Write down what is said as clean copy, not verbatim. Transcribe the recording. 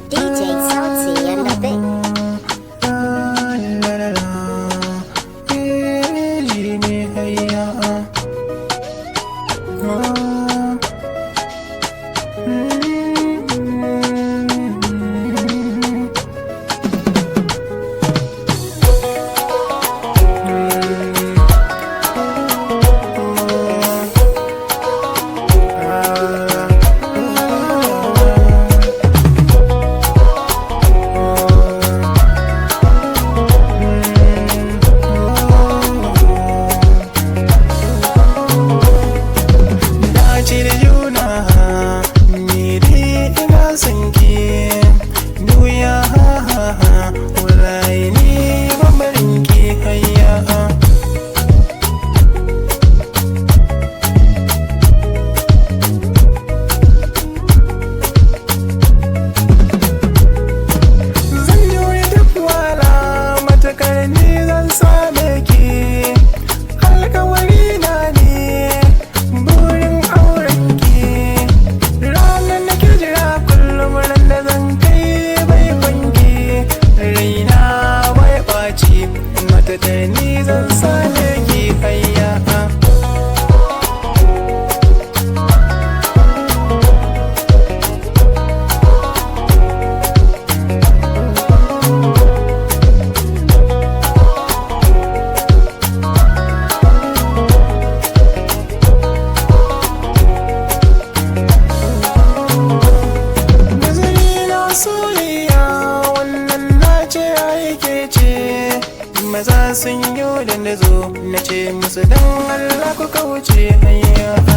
DJ Sauti and the Big. La la la, eh, ne hayya. Ah. Mm. Dace da juna, ni dai ina son ki duya, ha ha ha, wallahi ni ban barin ki, hayya. Zan jure duk wala matakar ni zan same ki, alkawari na ne burin auren ki. Ranar na ke jira kullum, ran da zan kai bai kwanki, raina bai ɓaci matakar ni zan same ki, hayya. Nazari na soyayya wannan na ce aike ce, maza sun yi da na zo na ce musu don Allah ku kauce hanya.